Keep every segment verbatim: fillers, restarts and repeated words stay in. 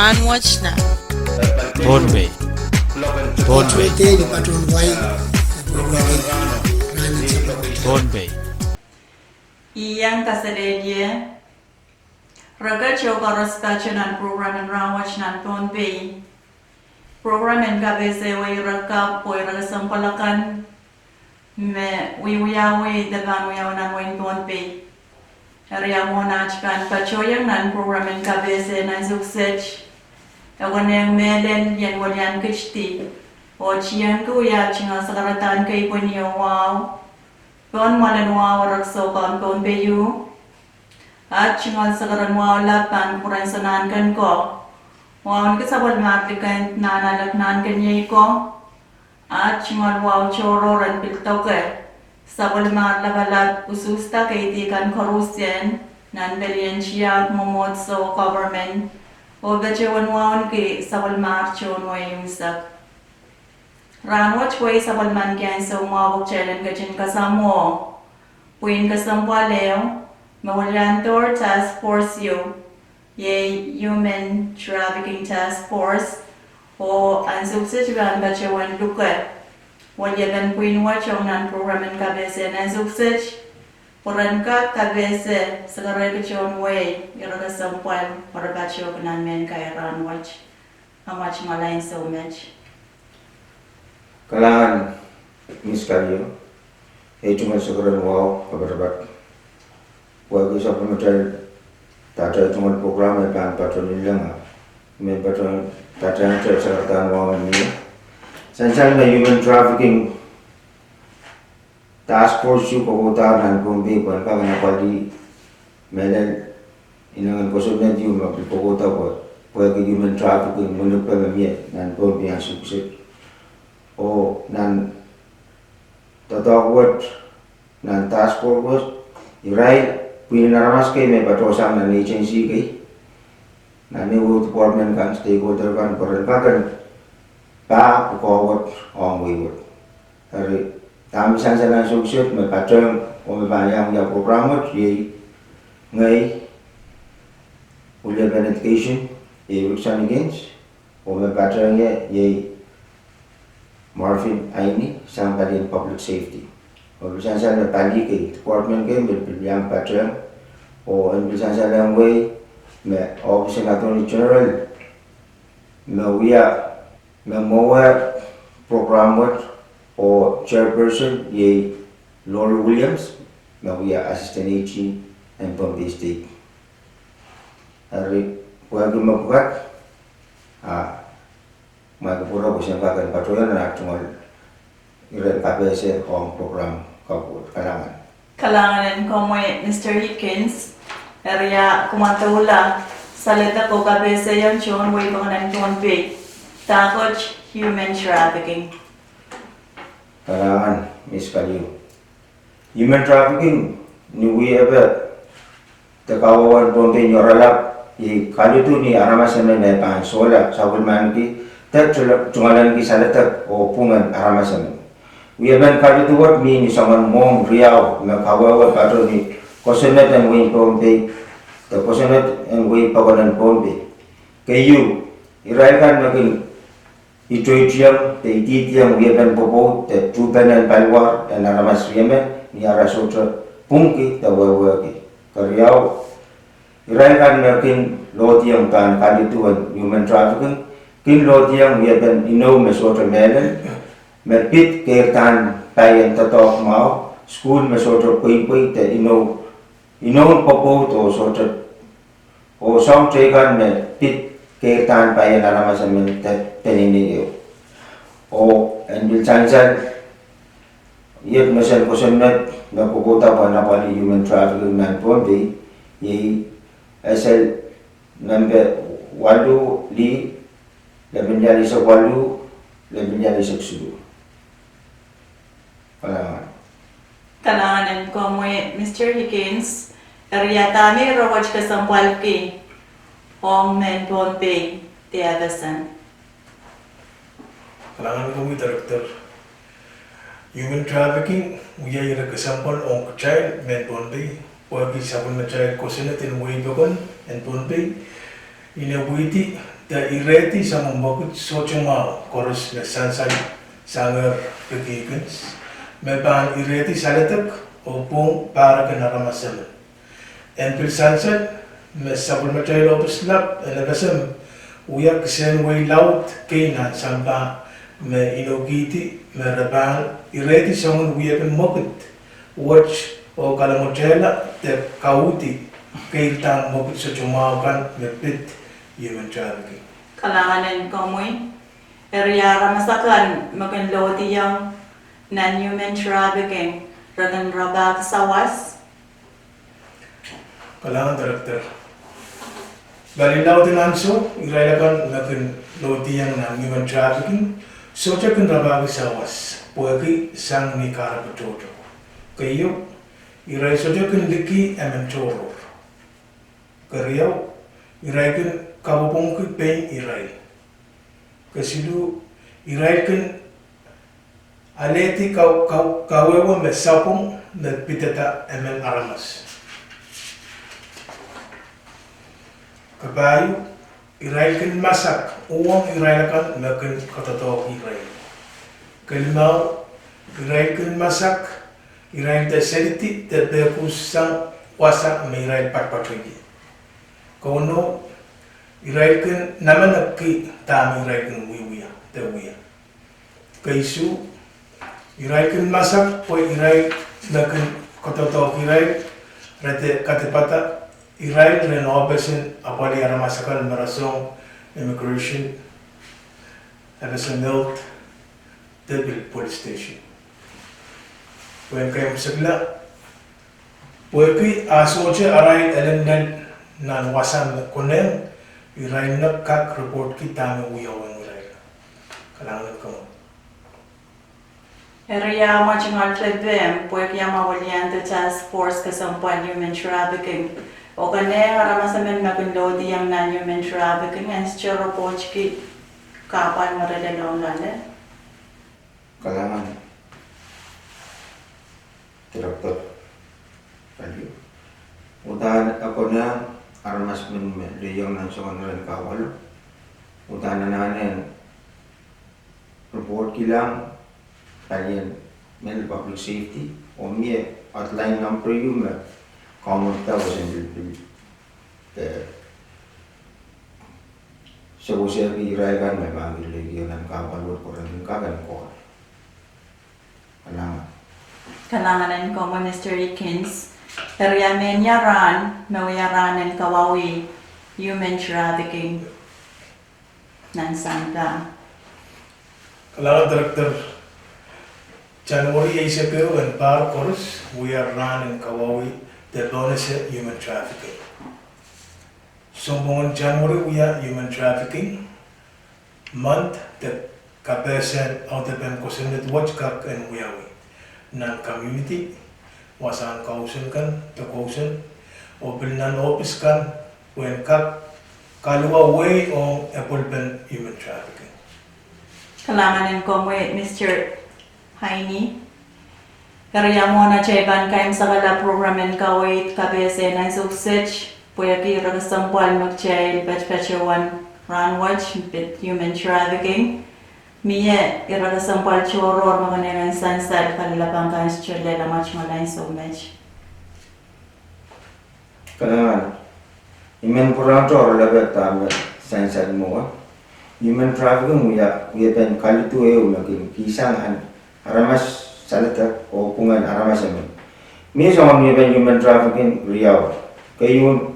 Rahnwet nan Pohnpei. Pohnpei. Pohnpei. Iang kaselehlie. Reke tohkoaros patoh nan program en Rahnwet nan Pohnpei. Program en kapehse wei ire kak pwe ire kesempwal akan me wiewiawi de pahn wiawi nan wehin Pohnpei. Eri mwohn aht pahn patohiong nan program en kapehse nan sukuset, e konehng mehlel ien welian kitidi, oh tiengki wia tungoal sakaradahn keipweni oh wahu pohn mwoalen wahu ire kesempwal Pohnpei ieu. Aht tungoal sakaradahn wahu lap pahn kupwuren Sohn Nahnken ko, wauneki sapwellimar Likend, Nahnalek, Nahnkeniei ko. Aht tungoal wahu tohrohr en pil doke sapwellimar lapalap, usuhsda keidi kan koarusie nan pelien tiahk, mwomwohdiso, government, oh patohwan wauneki sapwellimar tohn wehi unsek. Rahnwet wei sapwellimaniki ansou mwahu pwe kitail en ketin kasamwo pwihn kesempwal ehu me weliandohr task force ieu, iei Human Trafficking Task Force, oh ansou kiset I pahn patohwan luke weliepen pwihn wet ong nan program en kapehse nan ansou kiset, pwe ren kak kapehse sakarehki tohn wehi ire kesempwal me re patohki nan mehn kair rahnwet. Amwail tungoal ansou met. Kalahngan Miss Kaliu, ei tungoal sakaradahn wahu kapatapat pwehki sapwellimatail, dahde tungoal program e pahn patohwan lelehng, me patohwan dahde atail sakaradahn wahu mie. Sansal me human trafficking task force ieu kokoudahr nan Pohnpei pwehn kak apwalih mehlel inengen kosonned ieu me pil kokouda pwe, pwehki human trafficking mwuhr me mie nan Pohnpei ansou kiset. Oh nan doadoahk wet, nan task force wet, irail pwihn en aramas kei me patohsang nan agency kei, nan ehuehu department kan, stakeholder kan, pwe ren kak en pah pwukoa wet ong wehi wet. Eri dahme sansal ansou kiset me patehng oh me pahn iang wia program wet iei ngehi, weliepen education, iei Rickson Higgins, oh me patehng ie iei Marvin Aini, sang palien public safety. Oh pil sansal me pali kei, department kei me pil iang patehng, oh en pil sansalehng wehi me Office en Attorney General me wia, me mwowe program wet, oh chairperson iei Lori Williams, me wia Assistant A G en Pohnpei State. Eri pwehki mepwukat, a, mwail kupwure pwe sen kak en patohiong nan aht tungoal iren kapehse ong program kapwukat. Kalahngan. Kalahngan en komwi Mister Higgins, eri a kumwail doula saledek oh kapehsehiong tohn wehi pokon en Pohnpei, dahkot human trafficking. Kalahngan Miss Kaliu. Human trafficking ni wiepe de kawewen Pohnpei ni oaralap, iei kalidu ni aramas emen me pahn sohla, sapwellimaniki, de tungoaleniki saledek oh pwungen aramas emen. Wiepen kalidu wet mi ni soangen mwohmw riau me kawehwe patohwan ni kosonned en wehin Pohnpei, de kosonned en wehi pokon en Pohnpei. Keieu, irail kan me kin itoitoiong de idihdiong wiepen pwopwoud de tuhpene paliwar en aramas riemen ni ara sohte pwungki de wehwehki. Keriau, irail kan me kin lohdiong pahn kalidu en human trafficking, kin lohdiong wiepen inou me sohte mehlel, me pid keirdahn pai en doadoahk mwahu, sukuhl me sohte pweipwei de inou, inoun pwopwoud oh sohte oh soahng teikan me pid keirdahn pai en aramas emen de peneinei ehu. Oh en pil sansal, iet mesen kosonned me kokouda pwehn apwalih human trafficking nan Pohnpei, iei esel nempe waluh lih, lepin lih eisek waluh, lepin lih eisek siluh. Kalahngan. Kalahngan en komwi Mister Higgins, eri a dahme ire wet kesempwalki ong mehn Pohnpei de FSM? Kalahngan en komwi Director. Human trafficking wia ire kesempwal ong kitail mehn Pohnpei, pwehki sapwellimatail kosonned en wehi pokon en Pohnpei, Inepwidi de irehdi soangen mwekid sohte mwahu koaros me sansal sang Ricky Higgins, me pahn irehdi saledek oh pwung pahrek en aramas emen. En pil sansal me sapwellimatail ohpis lap en FSM wia kisehn wehi laud kei nan sampah me inoukihdi me re pahn irehdi soangen wiepen mwekid wet oh kalamotehla de kauhdi keirdahn mwekid sohte mwahu kan me pid human trafficking. Kalahngan en komwi. Eri, aramas akan me kin lohdiong nan human trafficking, re kin rapahki sawas? Kalahngan Director. Pali laud en ansou, irail akan me kin lohdiong nan human trafficking sohte kin rapahki sawas pwehki sang ni kahrepe tohto. Keieu, irail sohte kin likih emen tohrohr. Keriau, irail kin kapwopwongki pein irail. Kesiluh, irail kin alehdi kawehwe me sapwung me pidada emen aramas. Kapahieu, irail kin masak uhwong irail akan me kin koadoadoahk irail. Kelimau, irail kin masak irail de selidi de pehkohsang wasa me irail patpatohie. Kauno, irail kin namanekki dahme irail kin wiewia de wia. Keisuh, irail kin masak pwe irail me kin koadoadoahk irail, re de kadipada irail rehn ohpis en apwalih aramas akan me rasehng immigration, FSM Health, de pil police station. Pwehn keimwseklahng, pwehki a sohte arail elen lel nan wasa me konehng, irail me kak report ki dahme wiawi ong irail. Kalahngan en komwi. Eri, ia mwahu tungoal pepehm pwehki ia mwahu weliandi task force kesempwal human trafficking, oh konehng aramas emen me kin lohdiong nan human trafficking, en sohte report ki kahpwal me re lel ong loale? Kalahngan Director. Uhdahn e konehng aramas men me lelohng nan soangen ren kahpwalo, uhdahn anahne report kilang palien men Public Safety, oh mie hotline number ieu me kaunopda wesen pilipil de sewesehki irail kan me pahn kin lelohng nan kahpwal wet pwe re kin kak en call. Kalahngan. Kalahngan en komwi, Mister Higgins. Eri, ia mehnia rahn me wia rahn en kawauwih human trafficking nan sampah? Kalahngan Director. January eisek ehu en pahr koaros wia rahn en kawauwih de pohnese human trafficking. Sounpwongen January wia human trafficking month de kapehsen audepen kosonned wet kak en wiawi nan community, wasahn kousoan kan de kousoan, oh pil nan ohpis kan, pwehn kak kaluwa wehi ong epwelpen human trafficking. Kalahngan en komwi, Mister Heine. Eri, ia mwohn atail pahn kaimwisekala program en kaweid kapehse nan ansou kiset, pwehki ire kesempwal me kitail patpatohwan rahnwet, pid human trafficking, mie ire kesempwal tohrohr me konehng en sansal, kalelapak kan sohte lel, ia mwahu tungoal ansou met? Kalahngan. I men pwurehng tohrohr lapalap dahme sansal mwowe. Human trafficking wia wiepen kalido ehu me kin kihsang en aramas saledek oh pwungen aramas emen. Mie soangen wiepen human trafficking riau. Keieu,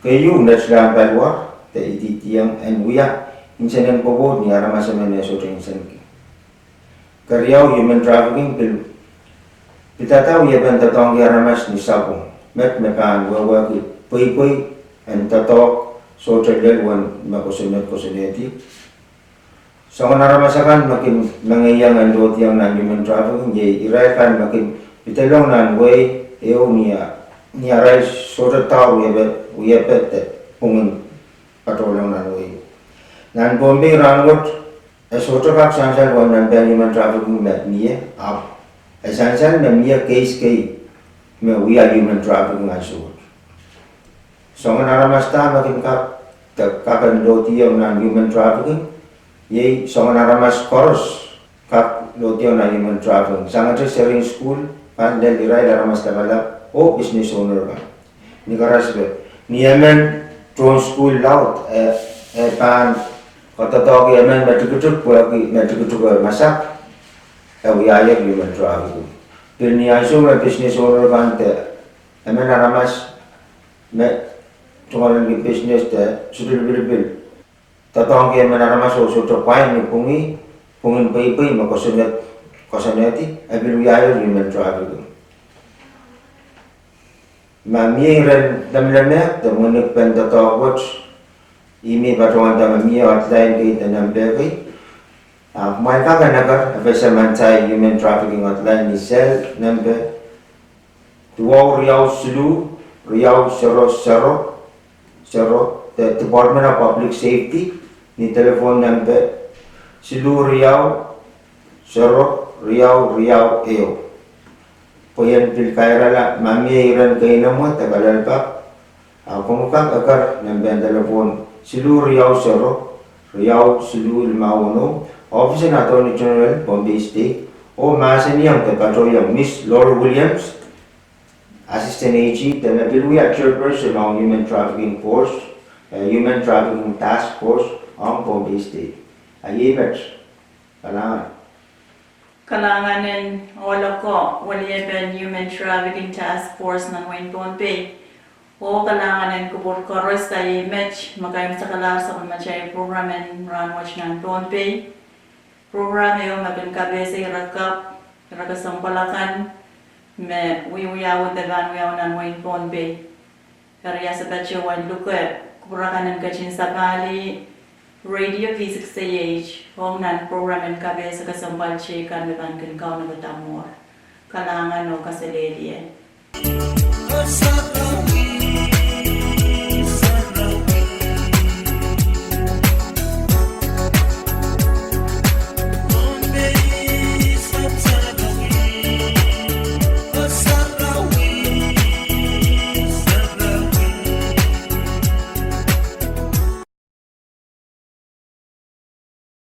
keieu, netlahn paliwar de idihdiong en wia insenen pwopwoud ni aramas emen eh sohte insenki. Keriau, human trafficking pil pidada wiepen doadoahngki aramas ni sapwung, met me pahn wehwehki pweipwei en doadoahk sohte lel uwen me kosonned kosonnedi. Soangen aramas akan me kin mengeiong en lohdiong nan human trafficking iei irail kan me kin pidelong nan wehi ehu ni, ni arail sohte daur wiepe, wiepe de pwungen patohlong nan wehi. Nan Pohnpei rahnwet, e sohte kak sansal uwen nan pahn human trafficking me mie, ahpw e sansal me mie case kei me wia human trafficking ansou wet. Soangen aramas da me kin kak Kak en lohdiong nan human trafficking, iei soangen aramas koaros kak lohdiong nan human trafficking. Sangete seri en sukuhl, pahn lel irail aramas lapalap oh business owner kan. Ni karaspe, ni emen tohn sukuhl laud, e, e pahn kadoadoahngki emen me tikitik pwehki me tikitik e masak, e wiahier human trafficking. Pil ni ansou me business owner kan de emen aramas me tungoalenki business de sohte lipilipil doadoahngki emen aramas oh sohte pwain ni pwungih, pwungin pweipwei me koasoanehdi, e pil wiahier human trafficking. Ma mie iren lemleme de mwenikpen doadoahk wet, ih me patohwanda me mie hotline kei de nempe kei, a kumwail kak en eker FSM Anti-Human Trafficking Hotline ni sel nempe duwau riau siluh, riau sero sero, sero, de Department of Public Safety ni telephone nempe siluh riau sero riau riau ehu. Pwe I en pil kairala ma mie iren keinemwe de kalelapak, a komw kak eker nempen telephone siluh riau sero riau siluh limau ono, ohpis en Attorney General, Pohnpei State, oh mahsanihong de patohiong Miss Lori Williams, Assistant AG, de me pil wia chairperson ong Human Trafficking Force, eh, Human Trafficking Task Force ong Pohnpei State. A iei met. Kalahngan. Kalahngan en ohl oko weliepen Human Trafficking Task Force nan wehin Pohnpei. Oh kalahngan en kupwur koaros, a iei met me kaimwisekalahr sapwellimatail program en rahnwet nan Pohnpei. Program ehu me kin kapehse ire kak, ire kesempwal akan me wiewiawi de pahn wiawi nan wehin Pohnpei. Eri ia se patohwan luke kupwur akan en ketin sapahl radio V six A H ong nan program en kapehse kesempwal teikan me pahn kin kaunopada mwuhr. Kalahngan oh kaselehlie.